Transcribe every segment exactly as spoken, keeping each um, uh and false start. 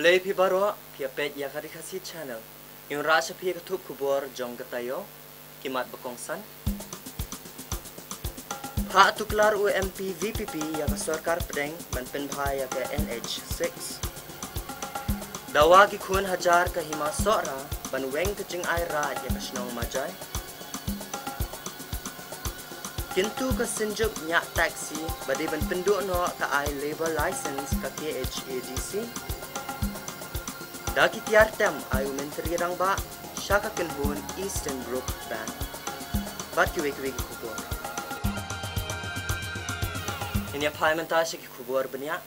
Khublei phi baroh, phi ïa peit ïa ka Ri Khasi Channel. Ngi wanrah sha phi ka thup khubor jong ka taïew, ki mat ba kongsan. Phah tuklar u M P V P P ïa ka sorkar pdeng ban pynbha ïa ka N H six. Dawa ki khun hajar ka Hima Sohra ban weng ka jingai raid ïa ka shnong Majai. Kyntu ka Synjuk ñiah taxi ba dei ban pynduh noh ka ai labour license ka K H A D C. Da ki tiar tem ai u Myntri Rangbah sha ka kynhun Eastern Brooke Bank. Bad kiwei kiwei ki khubor. Ngin ïa phai mynta sha ki khubor bniah.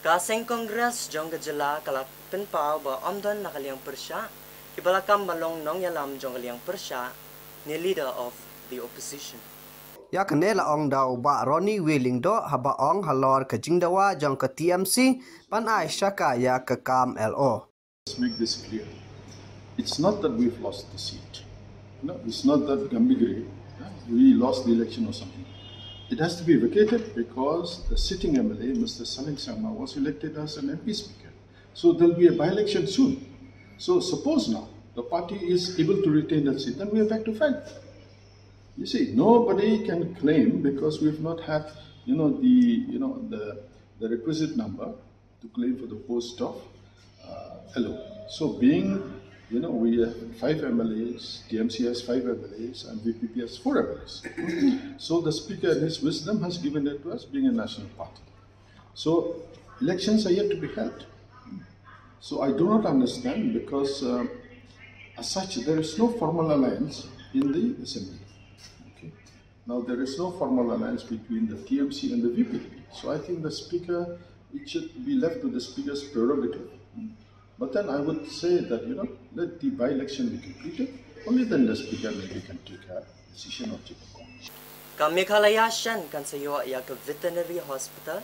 Ka seng Congress jong ka jylla ka la pynpaw ba ym don na ka liang pyrshah kiba la kam ban long nongïalam jong ka liang pyrshah ne Leader of the Opposition. Ïa kane la ong da u Bah Ronnie W Lyngdoh haba ong halor ka jingdawa jong ka T M C ban ai shaka ïa ka kam L O. Let's make this clear. It's not that we've lost the seat. No, it's not that Gambegre, uh, we lost the election or something. It has to be vacated because the sitting M L A, Mister Saleng Sangma, was elected as an M P speaker. So there'll be a by-election soon. So suppose now the party is able to retain that seat, then we are back to fight. You see, nobody can claim because we've not had, you know, the, you know, the, the requisite number to claim for the post of, uh, L O. So being, you know, we have five M L As, T M C has five M L As, and V P P has four M L As. So the speaker in his wisdom has given it to us being a national party. So elections are yet to be held. So I do not understand because, uh, as such, there is no formal alliance in the assembly. Okay. Now, there is no formal alliance between the T M C and the V P P. So I think the speaker, it should be left to the speaker's prerogative. But then I would say that, you know, let the by-election be completed. Only then the speaker maybe can take a decision or take a call. Ka Meghalaya Shan kan sa ïoh ïa ka veterinary hospital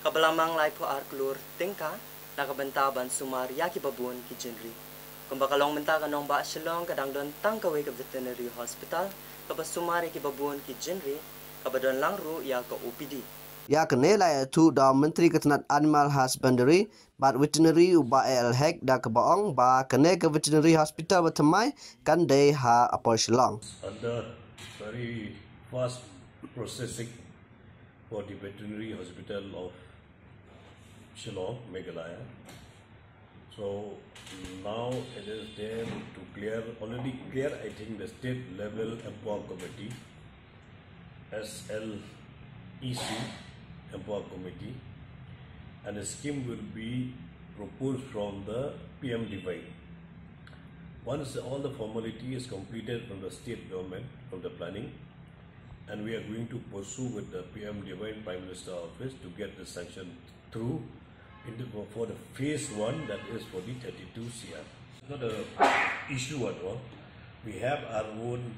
kaba la mang laiphew ar klur tyngka na ka bynta ban sumar ïa kiba bun ki jingri. Kumba ka long mynta ka nongbah Shillong ka dang don tang kawei ka veterinary hospital kaba sumar ïa kiba bun ki jingri, kaba don lang ruh ïa ka O P D. Ïa kane la ïathuh da u Myntri ka tnat Animal Husbandry bad Veterinary u Bah A L Hek da kaba ong ba kane ka veterinary hospital ba thymmai kan dei ha Upper Shillong. Under very fast processing for the veterinary hospital of Shillong, Meghalaya. So now it is there to clear, already clear, I think, the state level empower committee, S L E C empower committee, and the scheme will be proposed from the P M D Y. Once all the formality is completed from the state government, from the planning, and we are going to pursue with the P M D Y, Prime Minister Office, to get the sanction through in the, for the phase one, that is for the thirty-two C R. It's not a issue at all. We have our own,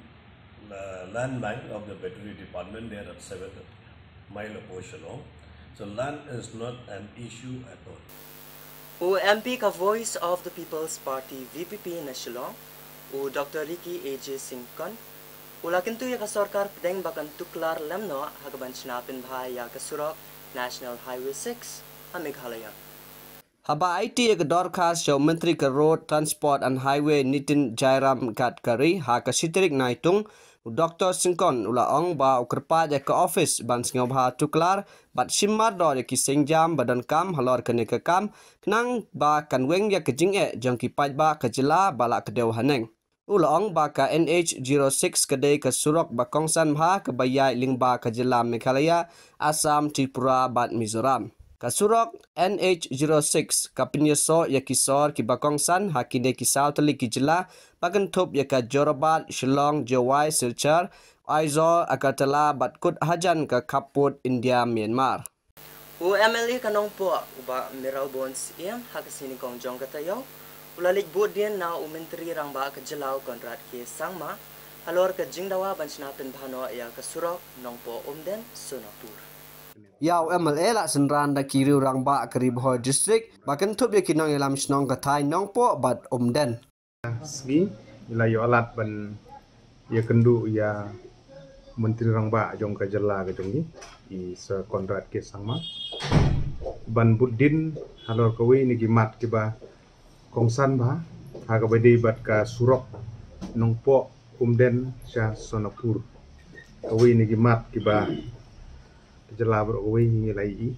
uh, land bank of the veterinary department there at seven mile of Shillong. So land is not an issue at all. U M P ka Voice of the People's Party, V P P, na Shillong, u Doctor Ricky A J Syngkon, u la kyntu ïa ka sorkar pdeng ba kan tuklar lem noh ha kaban shna pynbha ïa ka surok National Highway six ha Meghalaya. Haba aiti ïa ka dorkhas sha u Myntri ka Road Transport and Highway Nitin Jairam Gadkari ha ka shi tarik Naitung, u Doctor Syngkon u la ong ba u kyrpad ïa ka office ban sngewbha tuklar bad shim mardor ïa ki sienjam ba donkam halor kane ka kam, khnang ba kan weng ïa ka jingeh jong ki paidbah ka jylla ba la kdew haneng. U la ong ba ka N H zero six ka dei ka surok ba kongsan bha kaba ïaid lyngba ka jylla Meghalaya, Assam, Tripura bad Mizoram. Ka surok N H zero six ka pynïasoh ïa ki sor kiba kongsan ha kine ki saw tylli ki jylla, ba kynthup ïa ka Jorabat, Shillong, Jowai, Silchar, Aizawl, Agartala bad kut hajan ka khappud India Myanmar. U M L A ka Nongpoh u Bah Mayralborn Syiem ha ka sngi nyngkong jong ka taïew u la leit buddien na u Myntri Rangbah ka jylla u Conrad K Sangma halor ka jingdawa ban shna pynbha noh ïa ka surok Nongpoh Umden Sonapur. Ïa u M L A la synran da ki riew rangbah ka Ri Bhoi District ba kynthup ïa ki nongïalam shnong ka thaiñ Nongpoh bad Umden. Sngi ngi la ïoh lad ban ïakynduh ïa Myntri Rangbah jong ka jylla ka jong ngi, i Sir Conrad K Sangma. ban bud din halor kawei na ki mat kiba kongsan bha ha kaba dei bad ka surok Nongpoh Umden sha Sonapur. Kawei na ki mat kiba ka jylla baroh kawei ngi la ïohi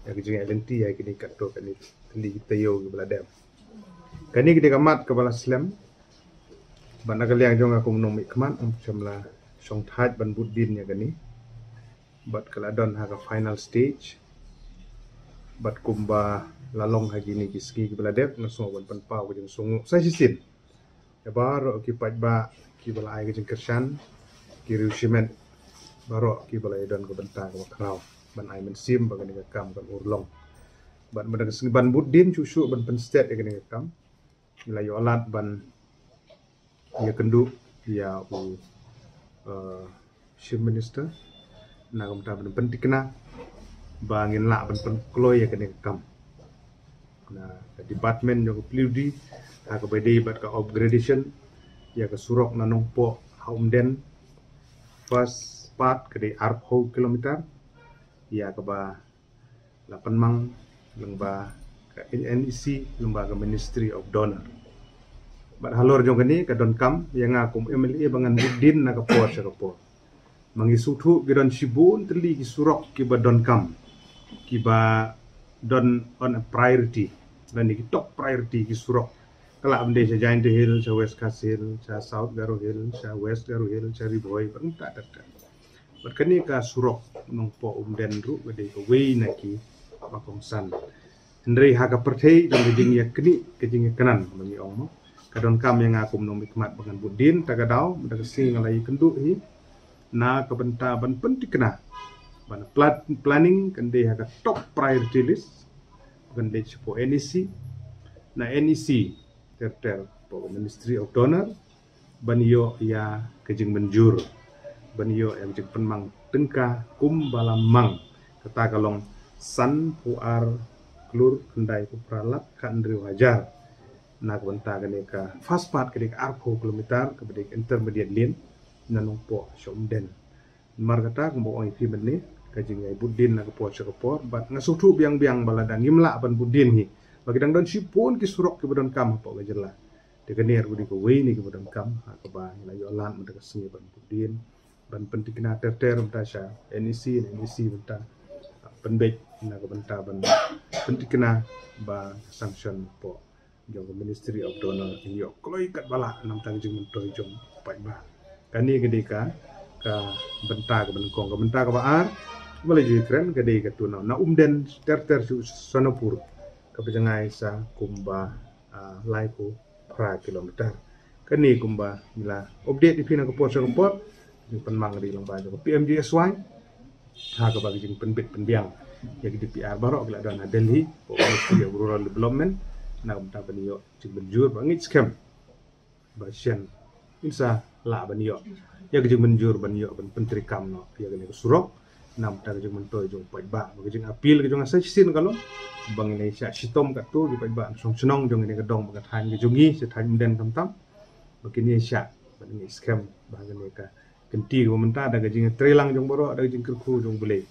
ïa ka jingïaid lynti ïa kine katto katne tylli ki taïew kiba la dep. Kane ka dei ka mat kaba la slem bad na ka liang jong nga kum u nongmihkhmat ngam shym la shongthait ban bud din ïa kane. Bad ka la don ha ka final stage bad kumba la long ha kine ki sngi kiba la dep nga sngew ban pynpaw ka jingsngewnguh sa shisien ïa baroh ki paidbah kiba la ai ka jingkyrshan, ki riew shimet baroh kiba la ïadon ka bynta kaba khraw ban ai mynsiem ba kane ka kam kan urlong. Bad mynta ka sngi ban bud din shuh shuh ban pynstet ïa kane ka kam, ngi la ïoh lad ban ïakynduh ïa u, eh, Chief Minister na ka bynta ban pynthikna ba ngin lah ban pynkloi ïa kane ka kam na ka department jong ka P W D ha kaba dei bad ka upgradation ïa ka surok na Nongpoh ha Umden, first part ka dei arphew kilometer ïa kaba la pynmang lyngba ka N E C lyngba ka Ministry of DoNER. Bad halor jong kane ka donkam ïa nga kum M L A ba ngan bud din na ka por sha ka por. Ma ngi sngewthuh ki don shibun tylli ki surok kiba donkam, kiba don on a priority, lane ki top priority ki surok. Ka lah ban dei sha Jaintia Hills, sha West Khasi Hills, sha South Garo Hills, sha West Garo Hills, sha Ri Bhoi bad kumta ter ter. Bad kane ka surok Nongpoh Umden ruh ka dei kawei na kiba kongsan. Hynrei ha ka pyrthei don ka jingïaknieh ka jingïaknan ba ngi ong mo. Ka donkam ïa nga kum u nongmihkhmat ba ngan bud din, ta ka daw mynta ka sngi nga la ïakynduh hi na ka bynta ban pynthikna ba na pla-, planning kan dei ha ka top priority list, kan dei shapoh N E C, na N E C ter ter hapoh Ministry of DoNER ban ïoh ïa ka jingmynjur ban ïoh ïa ka jingpynmang tyngka kumba la mang, kata ka long sanphew ar klur khyndai phew phra lak khathynriew hajar na ka bynta kane ka first part, ka dei ka arphew kilometer kaba dei ka intermediate lane na Nongpoh sha Umden. Namar kata kumba ong ïa phi mynne, ka jingïabud din na ka por sha ka por bad nga sngewthuh biang biang ba lada ngim lah ban bud din hi ba ki dang don shibun ki surok kiba donkam hapoh ka jylla. Te kane ruh dei kawei na kiba donkam ha kaba ngi la ïoh lad mynta ka sngi ban bud din ban pynthikna ter ter mynta sha N E C, N E C mynta pynbeit na ka bynta ban pynthikna ba ka sanction hapoh jong ka Ministry of DoNER kin ïoh kloi katba lah na ka bynta ka jingmyntoi jong u paidbah. Kane ka dei ka, ka bynta kaba nyngkong. Ka bynta kaba ar ba la ju ïakren ka dei katu na, na Umden ter ter sha Sonapur kaba jngai sa kumba, ah, laiphew phra kilometer. Kane kumba ngi la update ïa phi na ka por sha ka por. Jingpynmang ka dei lyngba jong ka P M G S Y ha kaba ka jingpynbit pynbiang ïa ka D P R baroh ki la don ha Delhi, ka Ministry of Rural Development, na ka bynta ban ïoh jingmynjur ba ngeit skhem ba shen ngin sa lah ban ïoh ïa ka jingmynjur ban ïoh ban pyntreikam noh ïa kane ka surok na ka bynta ka jingmyntoi jong u paidbah. Ba ka jingappeal ka jong nga sa shisien ka long ba ngin ïa shah shitom katto ki paidbah shong shnong jong kane ka dong bad ka thaiñ ka jong ngi, sha thaiñ Umden khamtam, ba kin ïa shah ban ngeit skhem ba kane ka kynti kaba mynta da ka jingtreilang jong baroh, da ka jingkyrkhu jong U Blei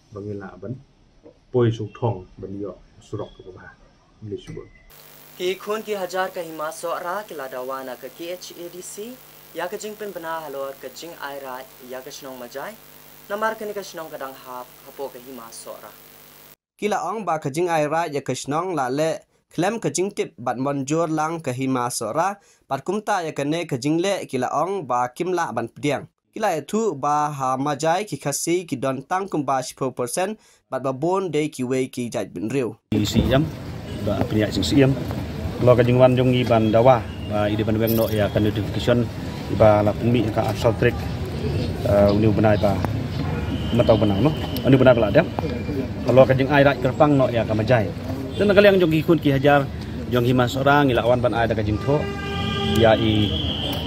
ba ngin lah ban poi sha u thong ban ïoh surok kaba bha. Khublei shibun. Ki khun ki hajar ka Hima Sohra ki la dawa na ka K H A D C ïa ka jingpynbna halor ka jingai raid ïa ka shnong Majai, namar kane ka shnong ka dang hap hapoh ka Hima Sohra. Ki la ong ba ka jingai raid ïa ka shnong la leh khlem ka jingtip bad mynjur lang ka Hima Sohra, bad kumta ïa kane ka jingleh ki la ong ba kim lah ban pdiang. Ki la ïathuh ba ha Majai ki Khasi ki don tang kumba shiphew percent bad ba bun dei kiwei ki jaitbynriew. I C M, ba pynïaid jong C M. Halor ka jingwan jong ngi ban dawa ba i dei ban weng noh ïa ka notification ba la pynmih ka arphew tarik, eh, une u bnai ba mynta u bnai noh, une u bnai ba la dep. Halor ka jingai raid kyrpang noh ïa ka Majai. Te na ka liang jong ki khun ki hajar jong Hima Sohra ngi la wan ban ai da ka jingthoh ïa i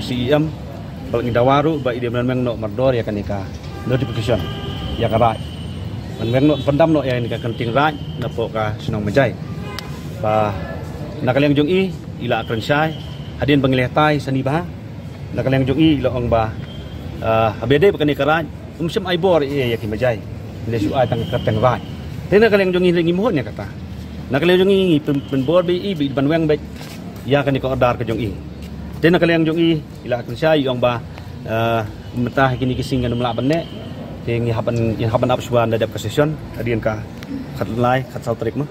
C M, ba ngi dawa ruh ba i dei ban weng noh mardor ïa kane ka notification ïa ka raid, ban weng noh, pyndam noh ïa kane ka kynting raid napoh ka shnong Majai. Ba na ka liang jong i, i la kren shai hadien ba ngi lehtai sani bha. Na ka liang jong i, i la ong ba, ah, haba dei ba kane ka raid, um shym ai bor ïa ki Majai. Ngi shu ai tang ka kyrteng raid. Te na ka liang jong i ngi mut ïa kata. Na ka liang jong i ngi pyn-, pynbor beit i beit ban weng beit ïa kane ka order ka jong i. Te na ka liang jong i i la kynsha i ong ba, eh, mynta ha kine ki sngi kan ym lah ban neh. Te ngi hap ban, ngi hap ban ap shuwa na dep ka session hadien ka khatlai khatsaw tarik mo.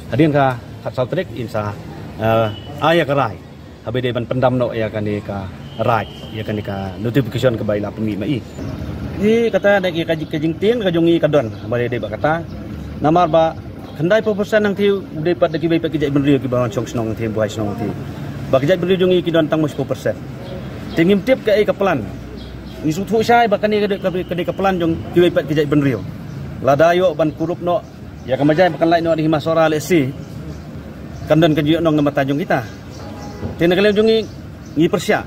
Hadien ka khatsaw tarik in sa, eh, ai ïa ka rai haba dei ban pyndam noh ïa kane ka rai, ïa kane ka notification kaba i la pynmih ma i. Ngi kata da ki ka, ka jingtieng ka jong i ka don haba dei ba kata. Namar ba khyndai phew percent hangtei u dei pat da kiwei pat ki jaitbynriew kiba wan shong shnong hangtei, buhai shnong hangtei. Ba ki jaitbynriew jong i ki don tang mo shiphew percent. Te ngim tip kaei ka plan. Ngi sngewthuh shai ba kane ka dei ka, ka dei ka plan jong kiwei pat ki jaitbynriew. Lada ïoh ban kurup noh ïa ka Majai ba kan lait noh da Hima Sohra lehse kan don ka jingïohnong na ka bynta jong kita. Te na ka liang jong i ngi pyrshah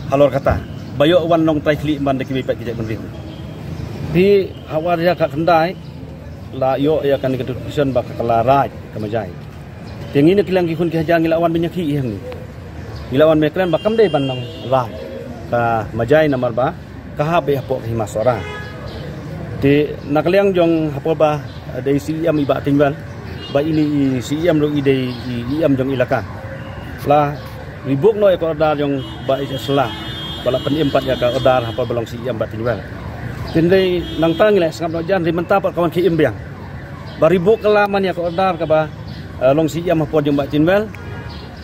halor kata ba ïoh wan long trai khlieh ban da kiwei pat ki jaitbynriew. Te ha wad ïa ka khyndai la ïoh ïa kane ka notification ba ka kylla raid ka Majai. Te ngi na ka liang ki khun ki hajar ngi la wan ban ïakhih ïa ngi. Ngi la wan ban kren ba kam dei ban long raid ka Majai namar ba ka hap beit hapoh ka Hima Sohra. Te na ka liang jong hapoh ba dei C E M i Bah Tynwell, ba ine i C E M ruh i dei i, i E M jong i laka. La rebuk noh ïa ka order jong Bah H S Shylla ba la pynim pat ïa ka order hapoh ba long C E M Bah Tynwell. Te hynrei nangta ngi la sngap noh jan hynrei mynta pat ka wan khie im biang. Ba rebuk ka la man ïa ka order kaba, eh, long C E M hapoh jong Bah Tynwell.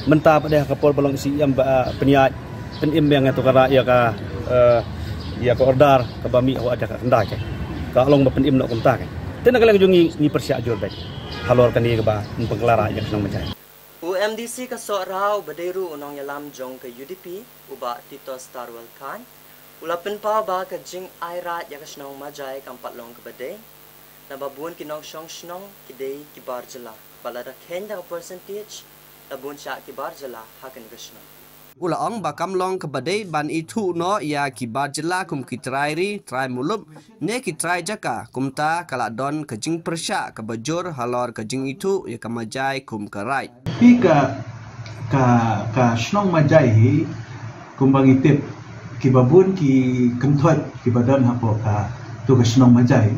Mynta pat dei ha ka por ba long C E M ba, eh, pynïaid pynim biang ïa to ka ra-, ïa ka, eh, ïa ka order kaba mih ha wad ïa ka khyndai ka. Ka long ba pynim noh kumta ka. Te na ka liang jong ngi ngi pyrshah jur beit halor kane kaba ym pynkylla raid ïa ka shnong Majai. U M D C ka Sohra uba dei ruh u nongïalam jong ka U D P, u Bah Titos Tarwal Chyne, u la pynpaw ba ka jingai raid ïa ka shnong Majai kam pat long kaba dei. Naba bun ki nongshong shnong ki dei ki bar jylla. Ba lada kheiñ da ka percentage, la bun shah ki bar jylla ha kane ka shnong. U la ong ba kam long kaba dei ban ithuh noh ïa ki bar jylla kum ki trai ri, trai muluk, ne ki trai jaka, kumta ka la don ka jingpyrshah kaba jur halor ka jingithuh ïa ka Majai kum ka raid. Phi ka, ka, ka shnong Majai hi, kumba ngi tip, kiba bun ki kynthoit kiba don hapoh ka, to ka shnong Majai,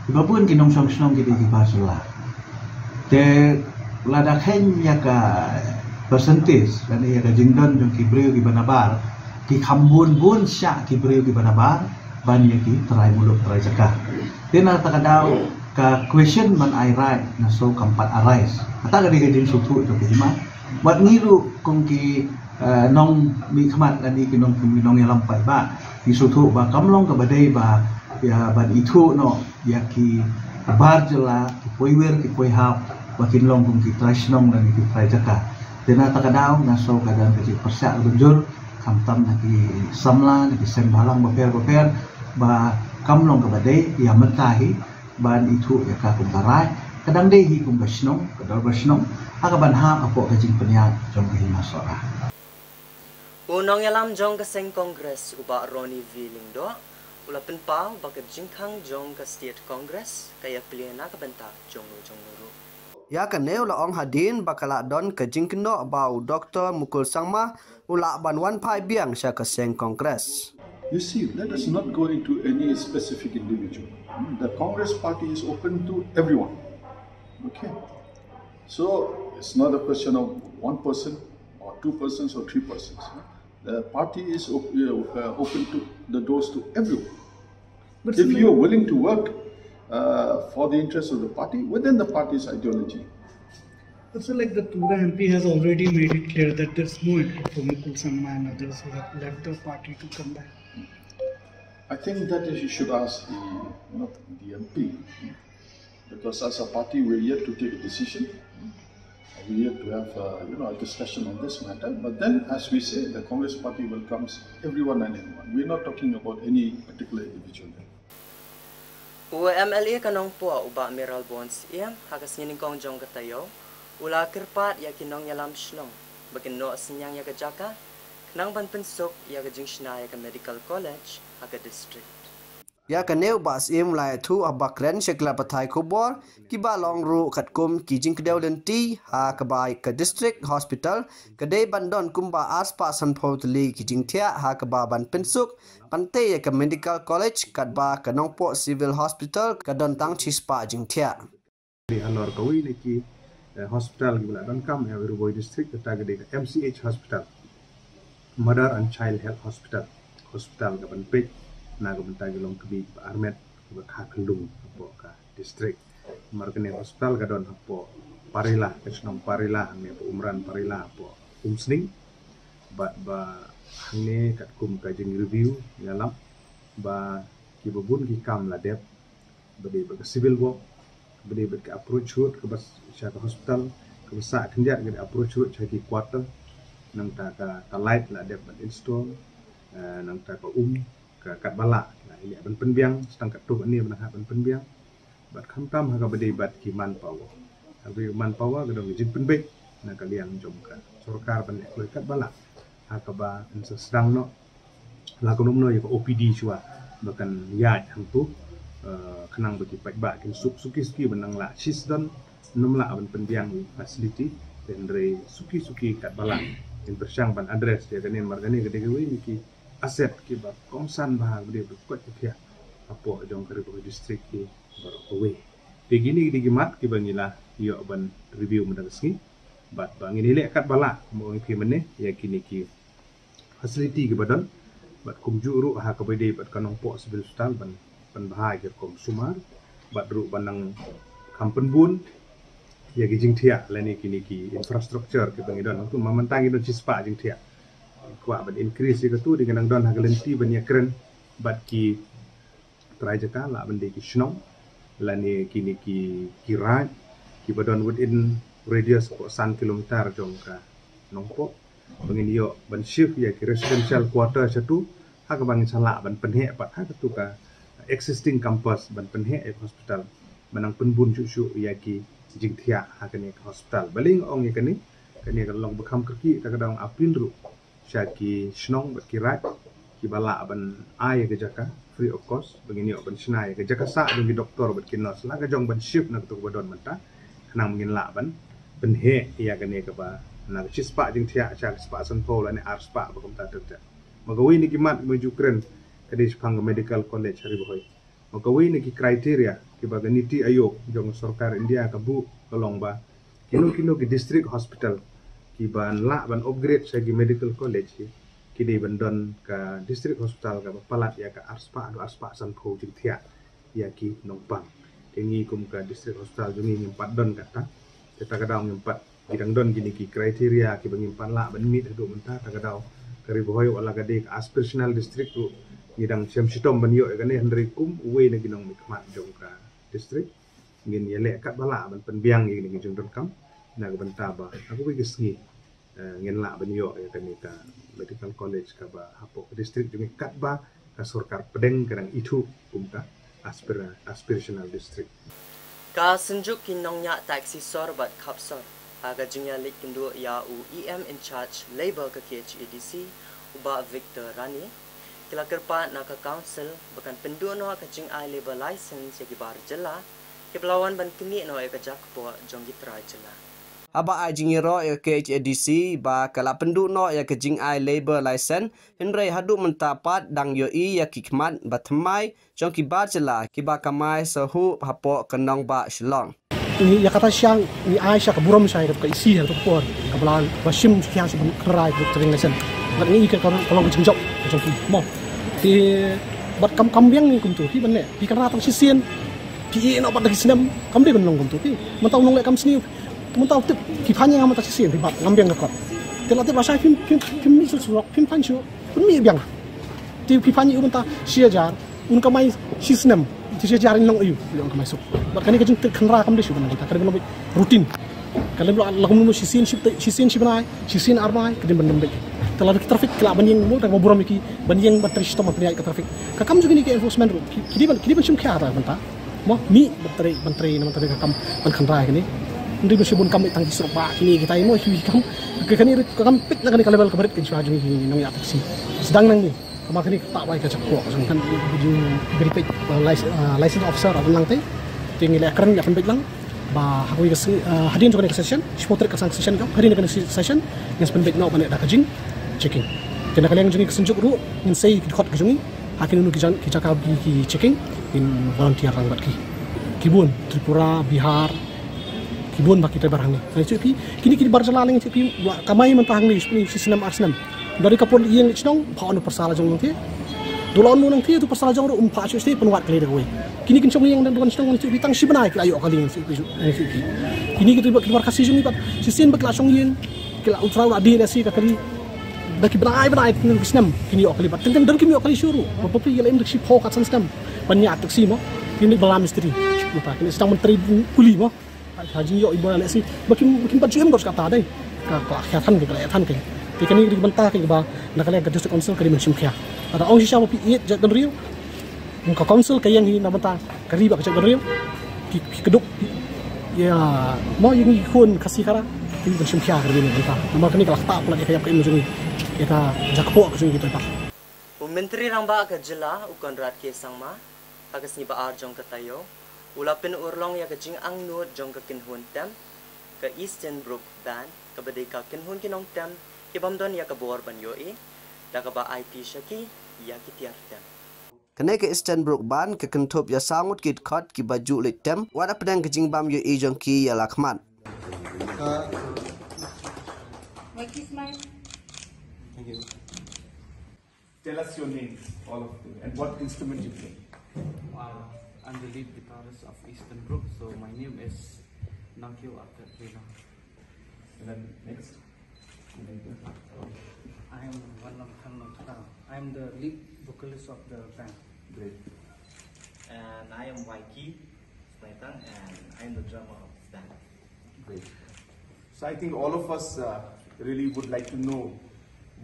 kiba bun ki nongshong shnong ki dei ki bar jylla. Te lada kheiñ ïa ka percentage, lane ïa ka jingdon jong ki briew kiba nabar, ki kham bun bun shah ki briew kiba nabar ban ïa ki trai muluk trai jaka. Te na kata ka daw ka question ban ai raid na shnong kam pat arise. Kata ka dei ka jingsngewthuh jong ka hima. Wat ngi ruh kum ki, eh, nongmihkhmat lane ki nong, ki nongïalam paidbah, ngi sngewthuh ba kam long kaba dei ba ïa ban ithuh noh ïa ki bar jylla, ki poiwir ki poihap, ba kin long kum ki trai shnong lane ki trai jaka. Te na kata ka daw nga sngew ka don ka jingpyrshah kaba jur, khamtam na ki samla, na ki seng bhalang bapher bapher, ba kam long kaba dei ïa mynta hi ban ithuh ïa ka kum ka raid, ka dang dei hi kum ka shnong, ka dorbar shnong, ha kaban hap hapoh ka jingpynïaid jong ka Hima Sohra. U nongïalam jong ka seng Congress u Bah Ronnie V Lyngdoh u la pynpaw ba ka jingkhang jong ka State Congress ka ïaplie na ka bynta jong u jong u ruh. Ïa kane u la ong hadien ba ka la don ka jingkynnoh ba u Doktor Mukul Sangma u lah ban wan phai biang sha ka seng Congress. You see, let us not go into any specific individual. Hmm, the Congress party is open to everyone. Okay. So it's not a question of one person or two persons or three persons. The party is op-, uh, open to the doors to everyone. But if you are willing to work, uh, for the interest of the party within the party's ideology. But sir, like, the Tura M P has already made it clear that there's no interest for Mukul Sangma and others who have left the party to come back. I think that you should ask the, you know, the M P, because as a party, we're yet to take a decision. We're yet to have, uh, you know, a discussion on this matter. But then, as we say, the Congress party welcomes everyone and anyone. We're not talking about any particular individual there. U M L A ka Nongpoh u Bah Mayralborn Syiem ha ka sngi nyngkong jong ka taïew u la kyrpad ïa ki nongïalam shnong ba kin noh synñiang ïa ka jaka khnang ban pynsuk ïa ka jingshna ïa ka Medical College ha ka district. Ïa kane u Bah Syiem u la ïathuh haba kren sha ki lad pathai khubor kiba long ruh katkum ki jingkdew lynti ha kaba ka District Hospital ka dei ban don kumba arspah sanphew tylli ki jingthiah ha kaba ban pynsuk pynthei ïa ka Medical College katba ka Nongpoh Civil Hospital ka don tang shispah jingthiah. Halor kawei na ki eh, hospital kiba la donkam ïa Ri Bhoi District, kata ka dei ka M C H Hospital, Mother and Child Health Hospital, hospital kaban peit na ka bynta ki longkmie ba armet kiba kha kyllung hapoh ka district. Namar kane hospital ka don hapoh Parila, ka shnong Parila, hangne hapoh Umran Parila, hapoh Umsning. Bad ba hangne katkum ka jing review ïalap ba kiba bun ki kam la dep, ba dei bad ka civil work, ba dei bad ka approach road kaba sha ka hospital, kaba sah khyndiat ka dei approach road sha ki quarter, nangta ka, ka light la dep ban install, eh, nangta ka um, ka katba lah la ïaleh ban pynbiang, tang katto katne ba nang hap ban pynbiang. Bad khamtam ha kaba dei bad ki manpower. Ha kaba dei manpower ka don ka jingpynbeit na ka liang jong ka sorkar ban leh kloi katba lah. Ha kaba yn sa sdang noh la kumno kumno ïa ka O P D shuwa ba kan ïaid hangto, eh, khnang ba ki paidbah kin suk suki suki ban nang lah shisdon, nym lah ban pynbiang ïa facility, hynrei suki suki katba lah kin pyrshang ban address ïa kane namar kane ka dei kawei na ki asset kiba kongsan bha ba dei ba koit ka thiah hapoh jong ka Ri Bhoi District hi baroh kawei. Te kine ki dei ki mat kiba ngi la ïoh ban review mynta ka sngi. Bad ba ngin ïaleh katba lah, kumba ong ïa phi mynne, ïa kine ki facility kiba don. Bad kumjuh ruh ha kaba dei bad ka Nongpoh Civil Hospital ban, ban bha ïa ki rukom sumar. Bad ruh ban nang kham pynbun ïa ki jingthiah lane kine ki infrastructure kiba ngi don. Nangtu ma mynta ngi don shispah jingthiah. Kwah ban increase ïa katu, dei ngi nang don ha ka lynti ban ïakren bad ki trai jaka, lah ban dei ki shnong lane kine ki, ki raid kiba don within radius hapoh san kilometer jong ka Nongpoh, ba ngin ïoh ban shift ïa ki residential quarter shatu, ha kaba ngin sa lah ban pynheh pat ha katu ka existing campus ban pynheh ïa ka hospital, ban nang pynbun shuh shuh ïa ki jingthiah ha kane ka hospital. Balei nga ong ïa kane, kane ka long ba kham kyrkieh, kata ka daw nga appeal ruh sha ki shnong bad ki raid kiba lah ban ai ïa ka jaka free of cost ba ngin ïoh ban shna ïa ka jaka sah jong ki doktor bad ki nurse, la ka jong ban shift na katu kaba don mynta, khnang ba ngin lah ban pynheh ïa kane kaba na ka shispah jingthiah sha ka spah sanphew lane arspah ba kumta ter ter. Ma kawei na ki mat ba ju kren ka dei shaphang ka Medical College ha Ri Bhoi. Ma kawei na ki criteria kiba ka NITI Aayog jong ka sorkar India ka buh ka long ba kino kino ki district hospital kiban lah ban upgrade sha ki medical college ki, ki dei ban don ka district hospital kaba palat ïa ka arspah haduh arspah sanphew jingthiah ïa ki nongpang. Te ngi kum ka district hospital jong ngi ngim pat don kata. Te kata ka daw ngim pat, ki dang don kine ki criteria kiba ngim pat lah ban meet haduh mynta. Kata ka daw ka Ri Bhoi wat la ka dei ka aspirational district ruh ngi dang shem shitom ban ïoh ïa kane, hynrei kum uwei na ki nongmihkhmat jong ka district ngin ïaleh katba lah ban pynbiang ïa kine ki jingdonkam na ka bynta ba ha kawei ka sngi, eh, ngin lah ban ïoh ïa kane ka medical college kaba hapoh ka district jong ngi katba ka sorkar pdeng ka dang ithuh kum ka aspira-, aspirational district. Ka Synjuk ki Nongñiah Taxi Sor bad Khapsor, ha ka jingïaleit kynduh ïa u E M in charge Labour ka K H A D C, u Bah Victor Rani, ki la kyrpad na ka Council ba kan pynduh noh ka jingai labour license ïa ki bar jylla kiba la wan ban knieh noh ïa ka jakpoh jong ki trai jylla. Haba ai jingïaroh ïa ka K H A D C ba ka la pynduh noh ïa ka jingai labour license, hynrei haduh mynta pat dang ïohi ïa ki khmat ba thymmai jong ki bar jylla kiba kamai sahub hapoh ka nongbah Shillong. Ngi ïa kata sha ngi ai sha ka burom sha ïa ka isi ha ka por kaba la ba shim sha sha ban krai ka driving license. Bad ngi ka ka long ka jingjop ka jong ki mo. Te bad kam kam biang ngi kumtu phi ban ne phi kynra tang shisien phi ïeh noh bad da ki snem kam dei ban long kumtu phi. Mynta u nongleh kam sniew mynta u tip phi phan ïa nga mynta shisien phi bat ngam biang ka kot. Te la tip ba shai phim phim phim mih shuh surok phim phan shuh. Pynmih biang. Te phi phan ïa u mynta shi hajar un kamai shi snem. Te shi hajar in long aïu ïa un kamai suk. Bad kane ka jingtip kynra kam dei shu ban mynta ka dei ban long routine. Ka dei ban long la kum shisien shi bnai, shisien shi bnai, shisien ar bnai ka dei ban long beit. Te la ki traffic ki la ban ïeng mo ta ka burom ïa ki ban ïeng ban trei shitom ban pynïaid ka traffic. Ka kam jong kine ki enforcement ruh ki dei ban ki dei ban shim khia ta mynta. Mo mih ban trei ban trei na ban trei ka kam ban kynra kane. Ndei ban shibun kam tang ki surok ba kine kita mo hi kam ka kane ka kam pit na kane ka level ka barit kan shwa jong ki nongïaid taxi. Sdang nang ni kama kane ka ta bai ka chak ko jong kan jong beri pit license officer atau nang te. Te ngi la kren ïa pynbeit lang ba ha kawei ka hadien jong kane ka session, shipor tarik ka sang session jong hadien kane session ngi sa pynbeit noh ban da ka jing checking. Te na ka liang jong ngi ka Synjuk ruh ngin sei ki dkhot ka jong ngi. Ha kino kino ki jaka ki checking ngin volunteer lang bad ki. Ki bun Tripura, Bihar, Bun ba ki driver hangne. Ngi check phi, kini ki bar jylla ngi check phi, wa kamai mynta hangne, shi snem ar snem. Dari ka por ïeng shnong, pha on parsala jong ngi. Dula on nang thi tu parsala jong ru um pha chu ste pynwad kali da wei. Kini kin shong ïeng dan duan shnong ngi check phi tang shi bnai ki la ïoh kali ngi check phi. Kini ki driver ki bar Khasi jong ngi pat, shi sien ba ki la shong ïeng, ki la ultra la di la si ka kali. Da ki bnai bnai kini ki snem, kini ïoh kali pat. Teng teng dan kini ïoh kali shuru. Ba phi ïa la im dak shi pho ka san snem. Ban ïa tak si mo. Kini bala mistri. Lupa kini sedang menteri kuli mo. Ha jingïoh iba leh si ba kim ba kim pat ju em kata dei. Ka ka khia than ka ka leh than ka. Te kane ka dei ka bynta ka ba na ka liang ka District Council ka dei ban shim khia. Lada ong shisha ba phi ïeit jaitbynriew. Ka council ka ïeng hi na bynta ka ri bad ka jaitbynriew. Ki ki kduk. Ïa mo ïa ngi khun Khasi Khara. Ki ban shim khia ka dei na bynta. Namar kane ka la ktah palat ïa ka ïap ka im jong ngi. Ïa ka jakpoh ka jong ngi kita. U Myntri Rangbah ka jylla u Conrad K Sangma ha ka sngi ba ar jong ka taïew u la pynurlong ïa ka jingangnud jong ka kynhun tem ka Eastern Brook Band kaba dei ka kynhun ki nongtem ki bym don ïa ka bor ban ïohi da kaba aiti sha ki ïa ki tiar tem. Kane ka Eastern Brook Band ka kynthup ïa saw ngut ki dkhot kiba ju leit tem wat hapdeng ka jingbym ïohi jong ki ïa la khmat. Thank you. Tell us your names, all of you, and what instrument you play. Uh, I'm the lead guitarist of Eastern Brook, so my name is Nakio Arkatrina. And then next. I am Vanlam Thang Nongtha. I am the lead vocalist of the band. Great. And I am Waiki Snaitang, and I am the drummer of this band. Great. So I think all of us uh, really would like to know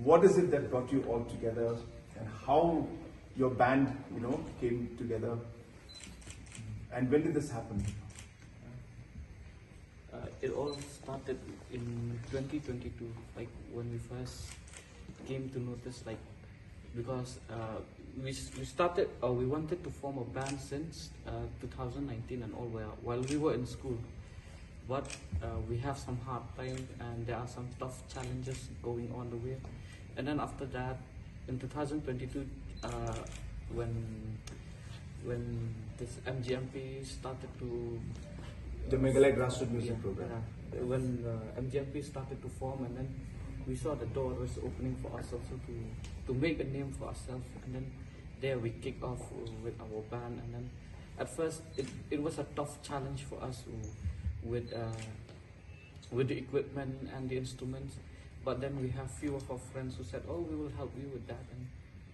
what is it that brought you all together and how your band, you know, came together, and when did this happen? Uh, it all started in twenty twenty-two, like when we first came to notice, like because uh, we s- we started or we wanted to form a band since uh, two thousand nineteen and all while, while we were in school, but uh, we have some hard time and there are some tough challenges going on the way, and then after that, in two thousand twenty-two, uh, when when this M G M P started to The Meghalaya Grassroots Music yeah, Program. Yeah. When uh, M G M P started to form, and then we saw the door was opening for us also to to make a name for ourselves, and then there we kicked off with our band, and then at first it, it was a tough challenge for us with uh, with the equipment and the instruments, but then we have few of our friends who said, "Oh, we will help you with that," and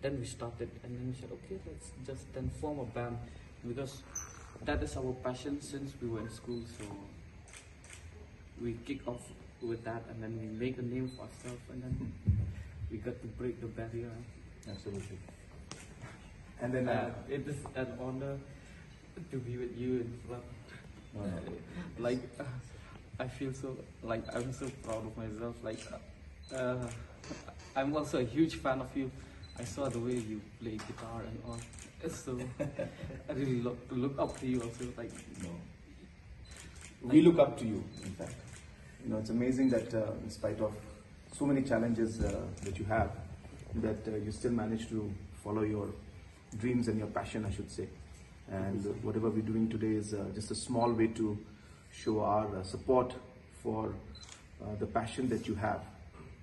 then we started, and then we said, "Okay, let's just then form a band," because that is our passion since we were in school, so we kick off with that, and then we make a name for ourselves, and then we got to break the barrier. Absolutely. And then uh, uh, it is an honor to be with you in front. Wow. Like, I feel so, like, I'm so proud of myself. Like, uh, I'm also a huge fan of you. I saw the way you play guitar and all. So I really look, look up to you also. Like, no. We look up to you, in fact. You know, it's amazing that uh, in spite of so many challenges uh, that you have, that uh, you still manage to follow your dreams and your passion, I should say. And whatever we're doing today is uh, just a small way to show our uh, support for uh, the passion that you have.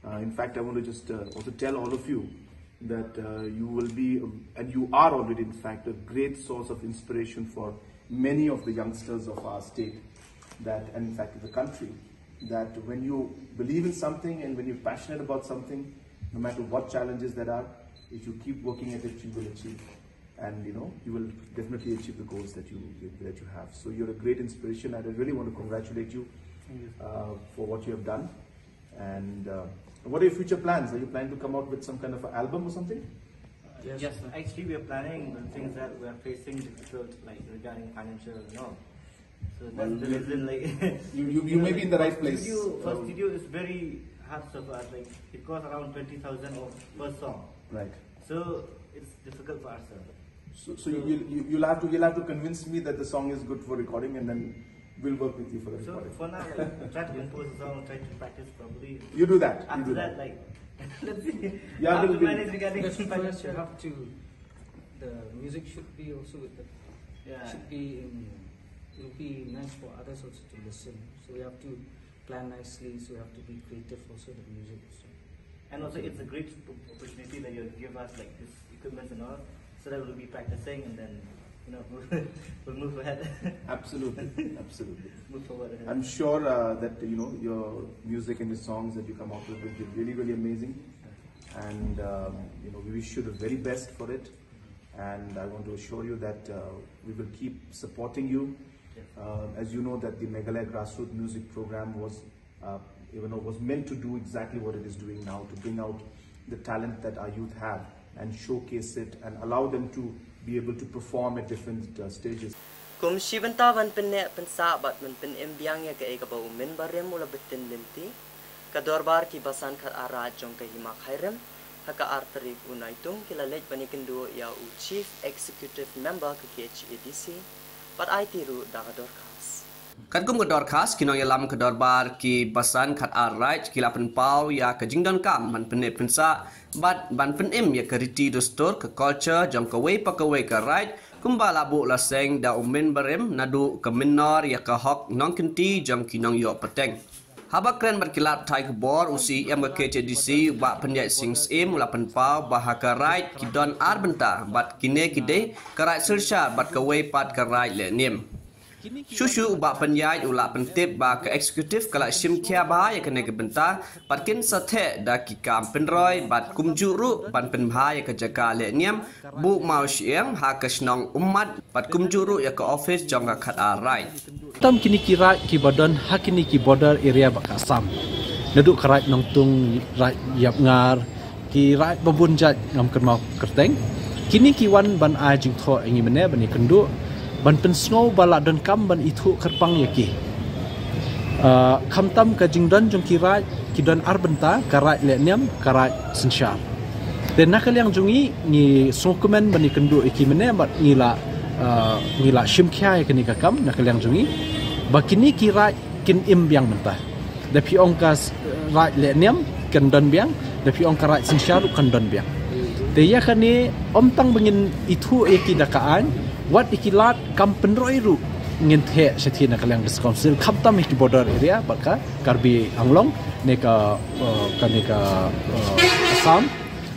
Uh, in fact, I want to just uh, also tell all of you that uh, you will be, and you are already, in fact, a great source of inspiration for many of the youngsters of our state, that, and in fact, of the country, that when you believe in something and when you're passionate about something, no matter what challenges there are, if you keep working at it, you will achieve. And you know, you will definitely achieve the goals that you that you have. So you're a great inspiration, and I really want to congratulate you uh, for what you have done. And uh, what are your future plans? Are you planning to come out with some kind of an album or something? Yes, yes, sir. Actually, we are planning the things that we are facing difficult, like regarding financial and all. So that's the reason, like, you, you, you may be in the right place. Studio, for studio is very hard, sir, for us. Like, it costs around twenty thousand per song. Right. So it's difficult for us, sir. So, so you, you, you'll have to you'll have to convince me that the song is good for recording, and then we'll work with you for the so recording. For now, like, try to compose a song, try to practice properly. You do that. After you do that, that, like, let's see. Yeah, how to manage regarding financial. First, you have to. The music should be also with the. Yeah. Should be in. It would be nice for others also to listen. So we have to plan nicely. So we have to be creative also in the music. So. And also, it's a great opportunity that you give us, like, this equipments and all, so that we'll be practicing, and then, you know, we'll, we'll move ahead. Absolutely, absolutely. Move forward ahead. I'm sure uh, that you know your music and your songs that you come out with will be really, really amazing. And um, you know, we wish you the very best for it. And I want to assure you that uh, we will keep supporting you. Uh, as you know, that the Meghalaya Grassroots Music Program was, uh, you know, was meant to do exactly what it is doing now, to bring out the talent that our youth have and showcase it and allow them to be able to perform at different uh, stages. Kum shi bynta ban pynneh pynsah bad ban pynim biang ïa kaei kaba u Mynbarim u la btin lynti, ka Dorbar ki Basan Khatar Raij jong ka Hima Khyrim, ha ka ar tarik u Naitung, ki la leit ban ïakynduh ïa u Chief Executive Member ka K H A D C, bad aiti ruh da ka dorkhas. Katkum ka dorkhas, ki nongïalam ka Dorbar ki Basan Khatar Raij ki la pynpaw ïa ka jingdonkam ban pynneh pynsah bad ban pynim ïa ka riti dustur, ka culture jong kawei pa kawei ka raij, kumba la buh la seng da u Mynbarim, naduh ka mynnor ïa ka hok nongkynti jong ki nongïoh pateng. Haba kren bad ki lad pathai khubor, u C E M ka K H A D C, u Bah Pynïaid Sing Syiem, u la pynpaw ba ha ka raij ki don ar bynta bad kine ki dei ka raij Silchar bad kawei pat ka raij Lehniam. Shuh shuh u Bah Pynïaid u la pyntip ba ka executive ka la shim khia bha ïa kane ka bynta bad kin sa theh da ki kam pynroi bad kumjuh ruh ban pynbha ïa ka jaka Lehniam, Buh Mawshyieng ha ka shnong Ummat bad kumjuh ruh ïa ka office jong ka Khatar Raij. Tam kine ki raij kiba don ha kine ki border area bad ka Assam, naduh ka raij Nongtung, raij Yapngar, ki raij ba bun jait ngam kynmaw kyrteng. Kine ki wan ban ai jingthoh ïa ngi mynne ban ïakynduh, ban pynsngew ba la donkam ban ithuh kyrpang ïa ki. Ah, khamtam ka jingdon jong ki raij, ki don ar bynta, ka raij Lehniam, ka raij Synshar. Te na ka liang jong ngi, ngi sngewkmen ban ïakynduh ïa ki mynne bad ngi la, ah, ngi la shim khia ïa kane ka kam na ka liang jong ngi, ba kine ki raij kin im biang mynta. Da phi ong ka s-, raij Lehniam kan don biang, da phi ong ka raij Synshar ruh kan don biang. Te ïa kane, ym tang ba ngin ithuh ïa ki da ka aiñ, wat ïa ki lad kam pynroi ruh ngin theh shathie na ka liang District Council, khamtam ïa ki border area bad ka Karbi Anglong, ne ka, eh, kane ka, eh, Assam,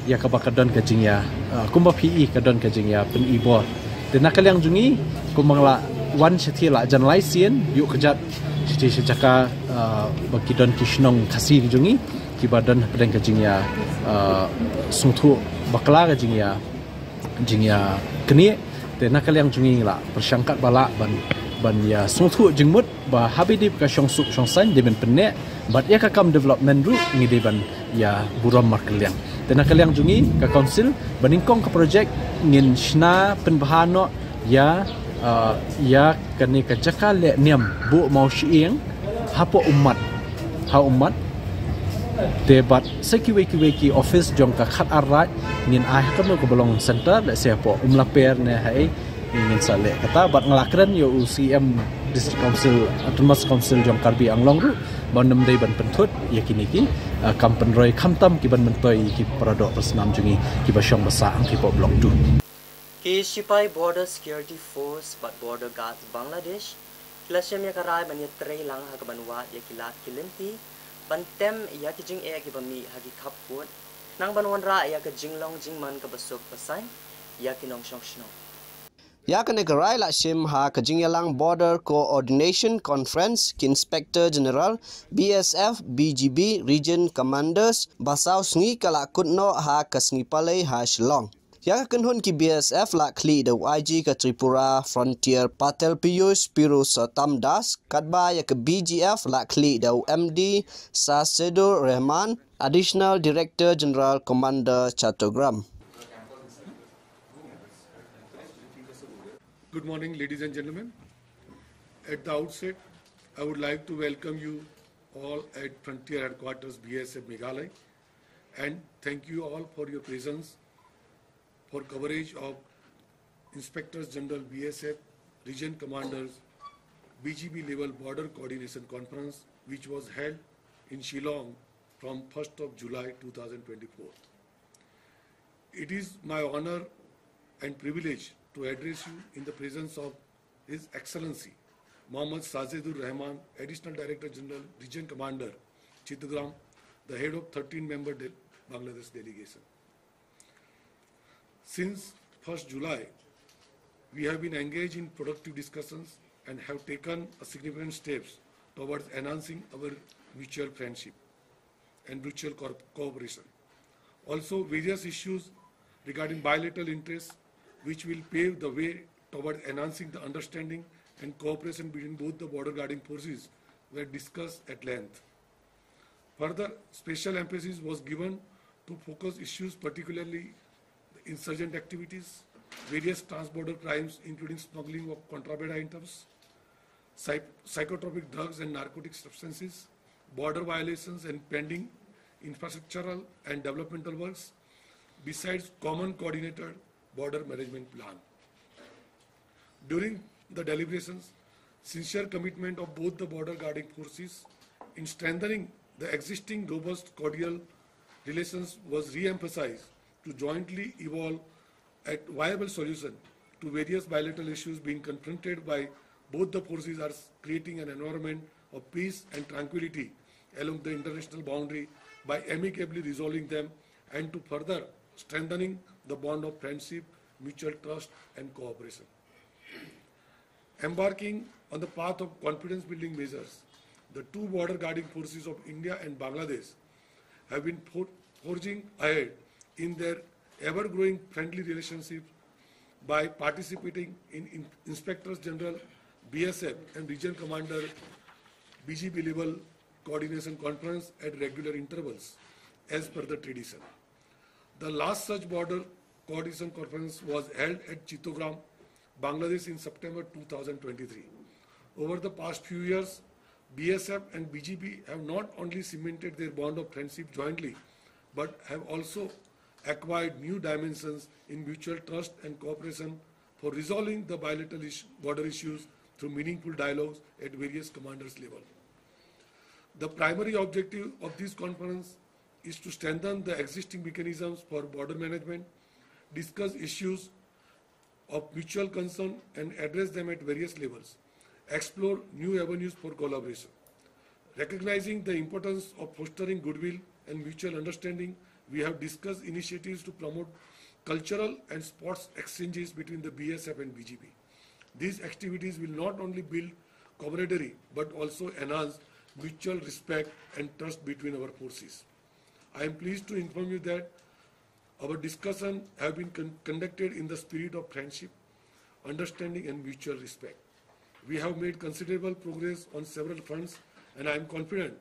ïa kaba ka don ka jingïa, eh, kumba phi i ka don ka jingïa pyn-i bor. Te na ka liang jong ngi, kumba nga la wan shathie la jan lai sien, ïuh kjat shathie sha jaka, eh, ba ki don ki shnong Khasi jong ngi, kiba don hapdeng ka jingïa, eh, sngewthuh bakla ka jingïa, jingïa knieh. Te na ka liang jong ngi la pyrshang katba lah ban, ban ïa sngewthuh jingmut ba haba dei ka shongsuk shongsaiñ dei ban pynneh, bad ïa ka kam development ruh ngi dei ban ïa burom markylliang. Te na ka liang jong ngi ka council, ba nyngkong ka project ngin shna pynbha noh ïa, ah, ïa kane ka jaka Lehniam, Buh Mawshyieng, hapoh Ummat, ha Ummat. Te bad sa kiwei kiwei ki office jong ka Khatar Raij ngin ai ha kano kaba long center, lehse hapoh Umlaper ne haei, ngin sa leh kata. Bad nga la kren ïa u C M District Council, Autonomous Council jong Karbi Anglong ruh, ba ym dei ban pynthut ïa kine ki, ah, kam pynroi, khamtam ki ban myntoi ïa ki paradoh parasnam jong ngi kiba shong ba sah hangtei hapoh Block two. Ki shipai Border Security Force bad Border Guards Bangladesh ki la shim ïa ka rai ban ïatrei lang ha kaban wad ïa ki lad ki lynti ban tem ïa ki jingeh kiba mih ha ki khappud, nang ban wanrah ïa ka jinglong jingman kaba suk ba saiñ ïa ki nongshong shnong. Ïa kane ka rai la shim ha ka jingïalang Border Coordination Conference ki Inspector General, B S F, B G B, Region Commanders, ba saw sngi ka la kut noh ha ka sngi Palei ha Shillong. Ïa ka kynhun ki B S F la khlieh da u I G ka Tripura Frontier Patel Piyush Pirusottam Das, katba ïa ka B G F la khlieh da u M D Sasedur Rahman, Additional Director General Commander Chattogram. Good morning, ladies and gentlemen. At the outset, I would like to welcome you all at Frontier Headquarters B S F Meghalaya, and thank you all for your presence for coverage of Inspectors General B S F, Region Commanders, B G B level Border Coordination Conference, which was held in Shillong from first of July two thousand twenty-four. It is my honor and privilege to address you in the presence of His Excellency, Mohammad Sajedur Rahman, Additional Director General, Region Commander, Chittagong, the head of thirteen member de- Bangladesh delegation. Since first July, we have been engaged in productive discussions and have taken a significant steps towards enhancing our mutual friendship and mutual cor- cooperation. Also, various issues regarding bilateral interests, which will pave the way toward enhancing the understanding and cooperation between both the border guarding forces, were discussed at length. Further, special emphasis was given to focus issues, particularly the insurgent activities, various trans-border crimes, including smuggling of contraband items, psych- psychotropic drugs and narcotic substances, border violations and pending infrastructural and developmental works, besides common coordinated border management plan. During the deliberations, sincere commitment of both the border guarding forces in strengthening the existing robust cordial relations was re-emphasized to jointly evolve a viable solution to various bilateral issues being confronted by both the forces are creating an environment of peace and tranquility along the international boundary by amicably resolving them and to further strengthening the bond of friendship, mutual trust and cooperation. Embarking on the path of confidence building measures, the two border guarding forces of India and Bangladesh have been for- forging ahead in their ever growing friendly relationship by participating in, in Inspectors General B S F and Region Commander B G B level coordination conference at regular intervals as per the tradition. The last such border coordination conference was held at Chittagong, Bangladesh in September two thousand twenty-three. Over the past few years, B S F and B G B have not only cemented their bond of friendship jointly, but have also acquired new dimensions in mutual trust and cooperation for resolving the bilateral issue, border issues through meaningful dialogues at various commanders' level. The primary objective of this conference is to strengthen the existing mechanisms for border management, discuss issues of mutual concern and address them at various levels, explore new avenues for collaboration. Recognizing the importance of fostering goodwill and mutual understanding, we have discussed initiatives to promote cultural and sports exchanges between the B S F and B G B. These activities will not only build camaraderie but also enhance mutual respect and trust between our forces. I am pleased to inform you that our discussions have been con- conducted in the spirit of friendship, understanding, and mutual respect. We have made considerable progress on several fronts, and I am confident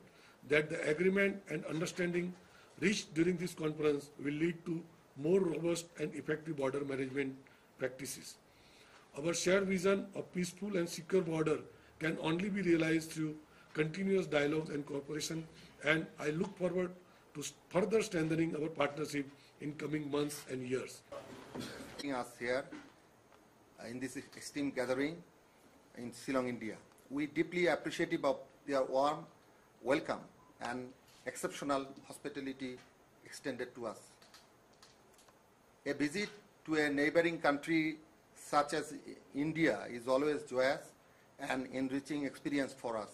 that the agreement and understanding reached during this conference will lead to more robust and effective border management practices. Our shared vision of peaceful and secure border can only be realized through continuous dialogue and cooperation, and I look forward to s- further strengthening our partnership in coming months and years. Us here uh, in this esteemed gathering in Shillong, India. We deeply appreciative of their warm welcome and exceptional hospitality extended to us. A visit to a neighboring country such as India is always joyous and enriching experience for us.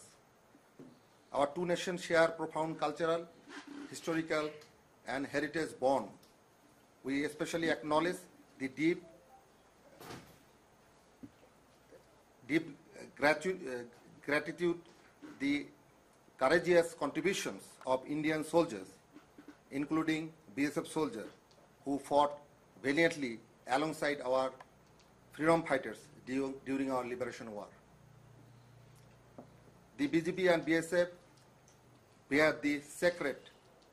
Our two nations share profound cultural, historical, and heritage bond. We especially acknowledge the deep, deep gratu- uh, gratitude, the courageous contributions of Indian soldiers, including B S F soldiers, who fought valiantly alongside our freedom fighters du- during our liberation war. The B G B and B S F bear the sacred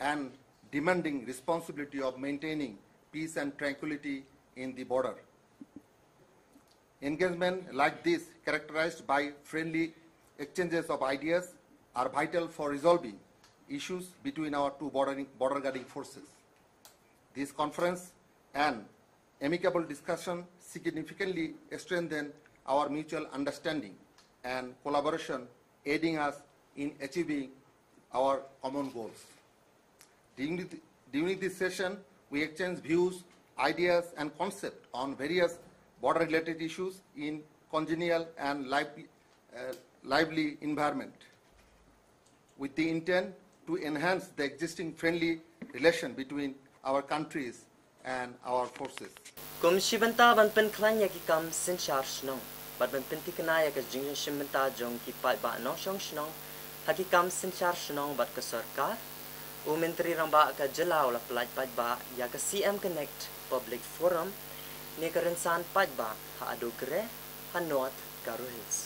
and demanding responsibility of maintaining peace and tranquility in the border. Engagement like this, characterized by friendly exchanges of ideas, are vital for resolving issues between our two border, border guarding forces. This conference and amicable discussion significantly strengthen our mutual understanding and collaboration, aiding us in achieving our common goals. During, the, during this session, we exchange views, ideas, and concepts on various border-related issues in congenial and lively, uh, lively environment with the intent to enhance the existing friendly relation between our countries and our forces. Kum shi bynta ban pynkhlaiñ ïa ki kam synshar shnong bad ban pyntikna ïa ka jingshim bynta jong ki paidbah nongshong shnong ha ki kam synshar shnong bad ka sorkar, u Myntri Rangbah ka jylla u la pyllait paidbah ïa ka C M Connect Public Forum ne ka rynsan paidbah ha Adogre ha North Garo Hills.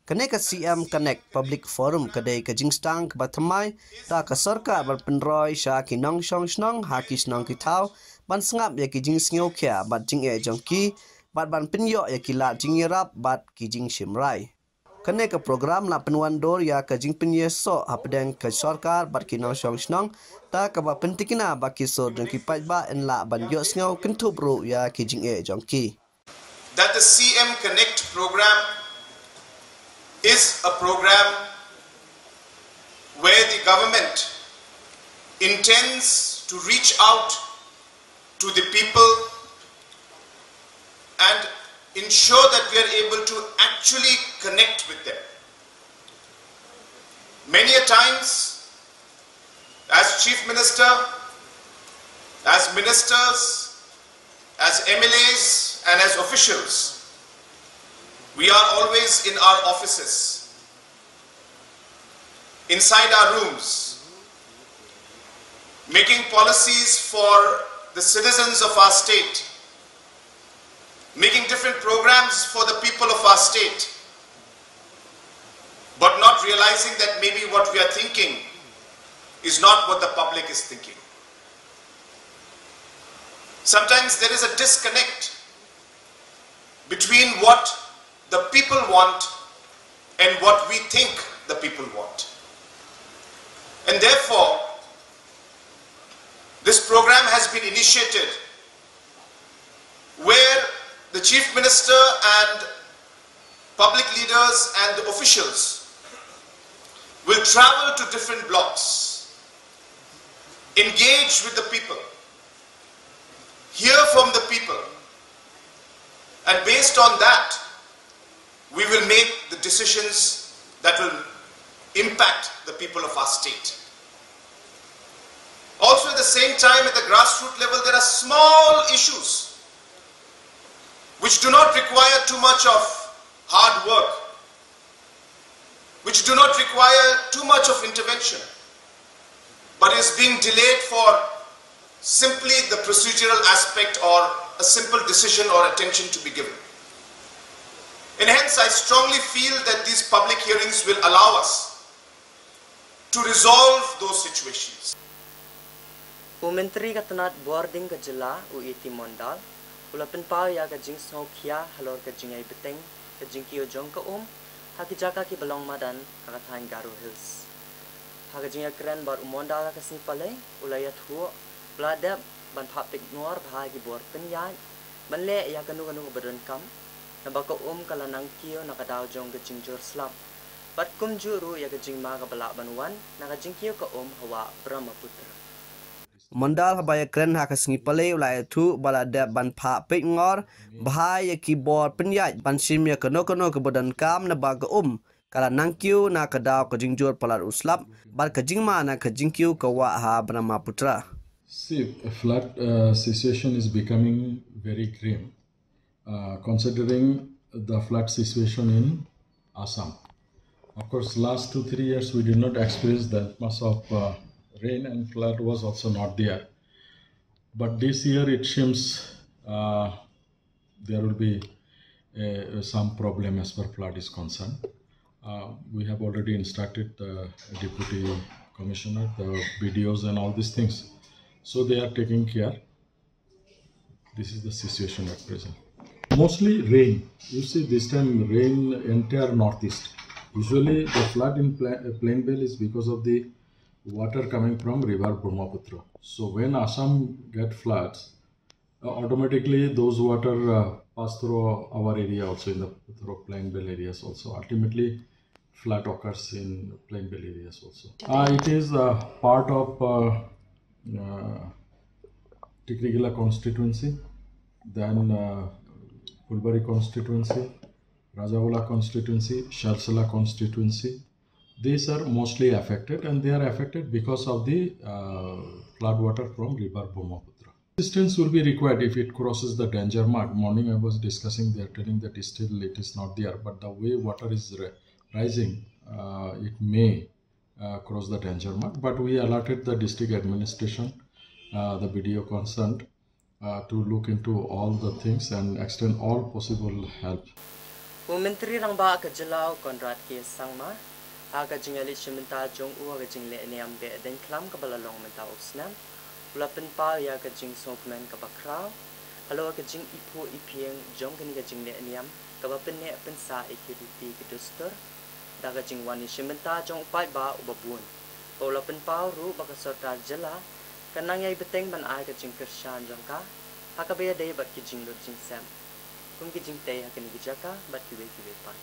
Kane ka C M Connect Public Forum ka dei ka jingstad kaba thymmai da ka sorkar ban pynroi sha ki nongshong shnong ha ki shnong ki thaw ban sngap ïa ki jingsngewkhia bad jingeh jong ki bad ban pynïoh ïa ki lad jingïarap bad ki jingshim rai. Kane ka program la pynwandur ïa ka jingpynïasoh hapdeng ka sorkar bad ki nongshong shnong da kaba pyntikna ba ki sur jong ki paidbah yn lah ban ïohsngew kynthup ruh ïa ki jingeh jong ki. That the C M Connect program is a program where the government intends to reach out to the people and ensure that we are able to actually connect with them. Many a times, as Chief Minister, as ministers, as M L As, and as officials, we are always in our offices, inside our rooms, making policies for the citizens of our state, making different programs for the people of our state, but not realizing that maybe what we are thinking is not what the public is thinking. Sometimes there is a disconnect between what the people want and what we think the people want. And therefore, this program has been initiated where the Chief Minister and public leaders and the officials will travel to different blocks, engage with the people, hear from the people, and based on that, we will make the decisions that will impact the people of our state. Also, at the same time, at the grassroots level, there are small issues which do not require too much of hard work, which do not require too much of intervention, but is being delayed for simply the procedural aspect or a simple decision or attention to be given. And hence, I strongly feel that these public hearings will allow us to resolve those situations. U Myntri ka tnad bording ka jylla u A T Mondal u la pynpaw ïa ka jingsngewkhia halor ka jingïai bteng ka jingkiew jong ka um ha ki jaka kiba long madan ha ka thaiñ Garo Hills. Ha ka jingïakren bad u Mondal ha ka sngi Palei u la ïathuh ba la dep ban phah peitngor bha ïa ki bor pynïaid ban leh ïa kano kano kaba donkam naba ka um ka la nang kiew na ka daw jong ka jingjur slap bad kumjuh ruh ïa ka jingma kaba lah ban wan na ka jingkiew ka um ha wah Brahmaputra. U Mondal haba ïakren ha ka sngi Palei u la ïathuh ba la dep ban phah peitngor bha ïa ki bor pynïaid ban shim ïa kano kano kaba donkam naba ka um ka la nang kiew na ka daw ka jingjur palat u slap bad ka jingma na ka jingkiew ka wah ha Brahmaputra. See, flood uh, situation is becoming very grim, uh, considering the flood situation in Assam. Of course, last two, three years we did not experience that much of uh, rain and flood was also not there. But this year it seems uh, there will be uh, some problem as far flood is concerned. Uh, we have already instructed the deputy commissioner, the B D Os and all these things. So they are taking care. This is the situation at present. Mostly rain. You see, this time rain entire northeast. Usually the flood in Pla- uh, Plain Belt is because of the water coming from river Brahmaputra. So when Assam get floods, uh, automatically those water uh, pass through our area also in the through Plain Belt areas also. Ultimately, flood occurs in Plain Belt areas also. Uh, it is uh, part of uh, uh, Tikrigilla constituency, then uh, Phulbari constituency, Rajabula constituency, Shalsala constituency, these are mostly affected, and they are affected because of the uh, flood water from river Brahmaputra. Assistance will be required if it crosses the danger mark. Morning I was discussing, they are telling that still it is not there, but the way water is ri- rising, uh, it may uh, cross the danger mark. But we alerted the district administration, uh, the B D O concerned, uh, to look into all the things and extend all possible help. U Myntri Rangbah ka Jylla u Conrad K Sangma, ha ka jingïaleit shim bynta jong u ha ka jingleh niam beh deiñ khlam kaba la long mynta u snem, u la pynpaw ïa ka jingsngewkmen kaba khraw halor ka jingiphuh iphieng jong kane ka jingleh niam kaba pynneh pynsah ïa ki riti ki dustur da ka jingwan ïashim bynta jong u paidbah uba bun. Bad u la pynpaw ruh ba ka sorkar jylla kan nang ïai bteng ban ai ka jingkyrshan jong ka ha kaba ïadei bad ki jinglut jingsep kum ki jingtei ha kane ka jaka bad kiwei kiwei pat.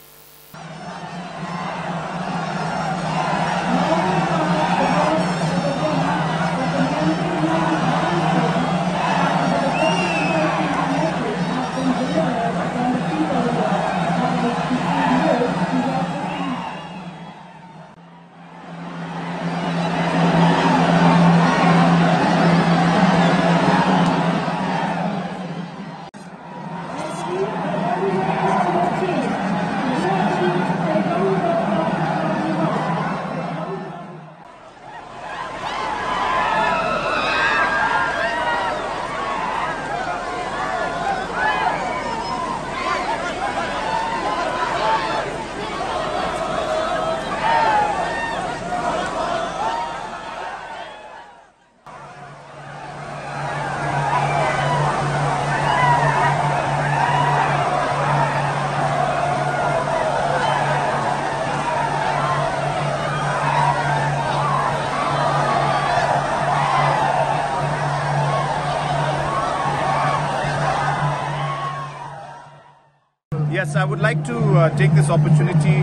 Yes, I would like to uh, take this opportunity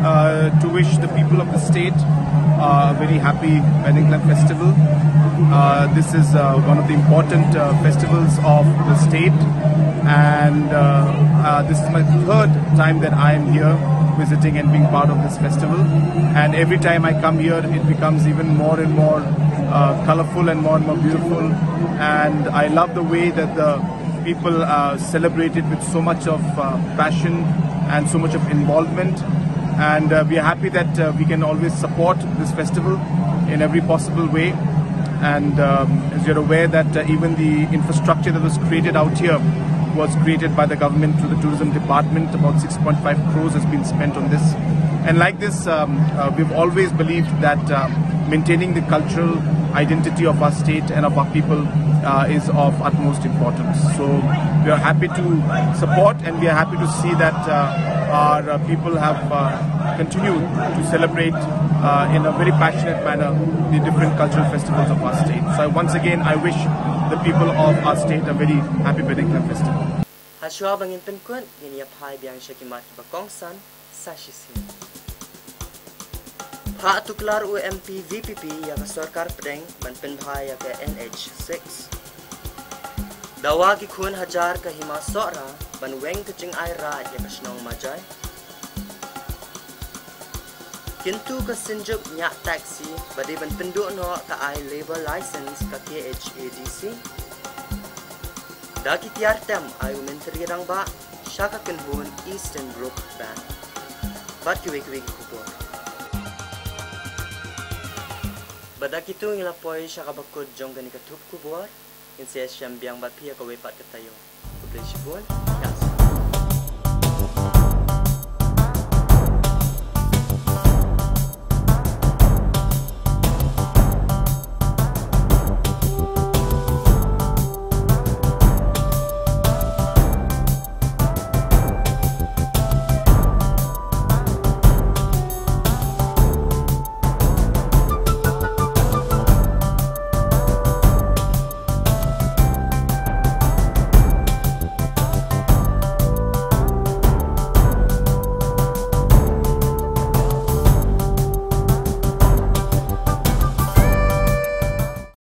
uh, to wish the people of the state uh, a very happy Wedding Club Festival. Uh, this is uh, one of the important uh, festivals of the state, and uh, uh, this is my third time that I am here visiting and being part of this festival. And every time I come here, it becomes even more and more uh, colorful and more and more beautiful. And I love the way that the people uh, celebrate it with so much of uh, passion and so much of involvement. And uh, we are happy that uh, we can always support this festival in every possible way. And um, as you're aware that uh, even the infrastructure that was created out here was created by the government through the tourism department. About six point five crores has been spent on this. And like this, um, uh, we've always believed that uh, maintaining the cultural identity of our state and of our people uh, is of utmost importance. So we are happy to support, and we are happy to see that uh, our uh, people have uh, continued to celebrate uh, in a very passionate manner the different cultural festivals of our state. So I, once again, I wish the people of our state a very happy Wedding Club Festival. Hashwa ba ngin pynkut, ngin ïa phai biang sha ki mat kiba kongsan sa shisien. Phah tuklar u M P V P P ïa ka sorkar pdeng ban pynbha ïa ka N H six. Dawa ki khun hajar ka Hima Sohra ban weng ka jingai raid ïa ka shnong Majai. Kyntu ka Synjuk Ñiah Taxi ba dei ban pynduh noh ka ai labour licence ka K H A D C. Da ki tiar tem ai u Myntri Rangbah sha ka kynhun Eastern Rock Band. Bad kiwei kiwei ki khubor. Bad da kitu ngi la poi sha kaba kut jong kane ka thup khubor. Ngin sa ïashem biang bad phi ha kawei pat ka taïew. Khublei shibun. Ïa